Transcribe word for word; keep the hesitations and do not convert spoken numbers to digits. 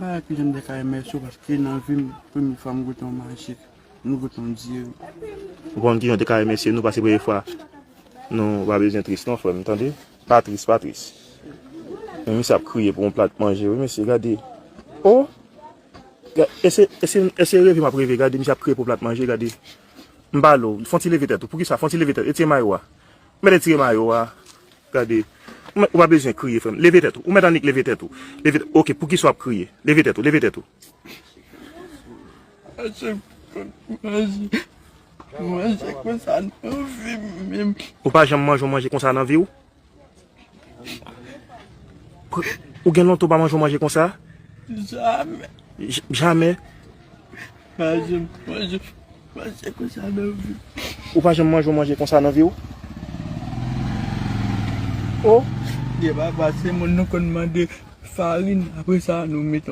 Ah, ki jan m te ka remèsye w, paske nan vi m, premye fwa m goute yon majik, m goute yon diri. Ou konn ki jan te ka remèsye nou, paske premye fwa nou pa bezwen tris non, frè m, tande? Pa tris, pa tris. Men misye ap kriye pou yon plat manje, wi, mesye, gade. Oh! Ga- Ese, ese, ese reve m ap reve, gade, misye ap kriye pou plat manje, gade. M pale w, fon ti leve tèt ou, poukisa, fon ti leve tèt, etire mayo a. Mèt etire mayo a, gade. Ou mèt- ou pa bezwen kriye, frè m. Leve tèt ou, ou mèt annik leve tèt ou. Leve tèt, ok, poukisa w ap kriye? Leve tèt ou, leve tèt ou. Manje, manje, manje konsa nan vi m menm. Ou pa janm manje yon manje konsa nan vi w? Ou gen lontan ou pa manje yon manje konsa? Jamè. J- Jamè. Pa janm manje, manje konsa nan vi m. Ou pa janm manje yon manje konsa nan vi w? Oh! Gen papa se moun nou konn mande farin, apre sa nou met